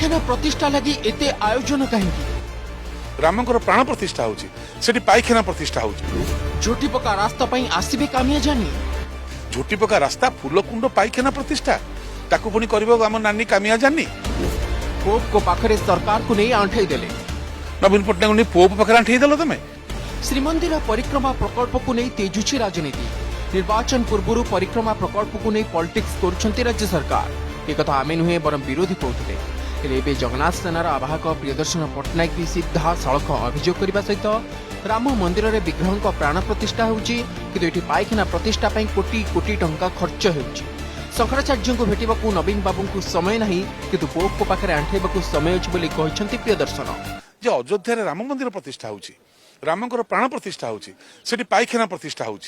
ପାଇଖାନା ପ୍ରତିଷ୍ଠା ଲାଗି ଏତେ ଆୟୋଜନ କାହିଁକି? ରାମଙ୍କର ପ୍ରାଣ ପ୍ରତିଷ୍ଠା ହଉଛି, ସେଠି ପାଇଖାନା ପ୍ରତିଷ୍ଠା ହଉଛି। ଝୋଟି ପକା ରାସ୍ତା ପାଇଁ ଆସିବେ କାମିଆ ଜାନି? ଝୋଟି ପକା ରାସ୍ତା, ଫୁଲକୁଣ୍ଡ ପାଇଖାନା ପ୍ରତିଷ୍ଠା, ତାକୁ ପୁଣି କରିବ ଆମ ନାନୀ କାମିଆ ଜାନି। ପୋପଙ୍କ ପାଖରେ ସରକାରକୁ ନେଇ ଆଣ୍ଠେଇ ଦେଲେ। ନବୀନ ପଟ୍ଟନାୟକ ନେଇ ପୋପ ପାଖରେ ଆଣ୍ଠେଇ ଦେଲ ତମେ। ଶ୍ରୀମନ୍ଦିର ପରିକ୍ରମା ପ୍ରକଳ୍ପକୁ ନେଇ ତେଜୁଛି ରାଜନୀତି। ନିର୍ବାଚନ ପୂର୍ବରୁ ପରିକ୍ରମା ପ୍ରକଳ୍ପକୁ ନେଇ ପଲିଟିକ୍ସ କରୁଛନ୍ତି ରାଜ୍ୟ ସରକାର। ଏକଥା ଆମେ ନୁହେଁ, ବରଂ ବିରୋଧୀ କହୁଥିଲେ। ହେଲେ ଏବେ ଜଗନ୍ନାଥ ସେନାର ଆବାହକ ପ୍ରିୟଦର୍ଶନ ପଟ୍ଟନାୟକ ବି ସିଧାସଳଖ ଅଭିଯୋଗ କରିବା ସହିତ ରାମ ମନ୍ଦିରରେ ବିଗ୍ରହଙ୍କ ପ୍ରାଣ ପ୍ରତିଷ୍ଠା ହେଉଛି, କିନ୍ତୁ ଏଠି ପାଇଖାନା ପ୍ରତିଷ୍ଠା ପାଇଁ କୋଟି କୋଟି ଟଙ୍କା ଖର୍ଚ୍ଚ ହେଉଛି। ଶଙ୍କରାଚାର୍ଯ୍ୟଙ୍କୁ ଭେଟିବାକୁ ନବୀନ ବାବୁଙ୍କୁ ସମୟ ନାହିଁ, କିନ୍ତୁ ପୋପଙ୍କ ପାଖରେ ଆଣ୍ଠେଇବାକୁ ସମୟ ଅଛି ବୋଲି କହିଛନ୍ତି ପ୍ରିୟଦର୍ଶନ। ଯେ ଅଯୋଧ୍ୟାରେ ରାମ ମନ୍ଦିର ପ୍ରତିଷ୍ଠା ହଉଛି, ରାମଙ୍କର ପ୍ରାଣ ପ୍ରତିଷ୍ଠା ହଉଛି, ସେଠି ପାଇଖାନା ପ୍ରତିଷ୍ଠା ହଉଛି।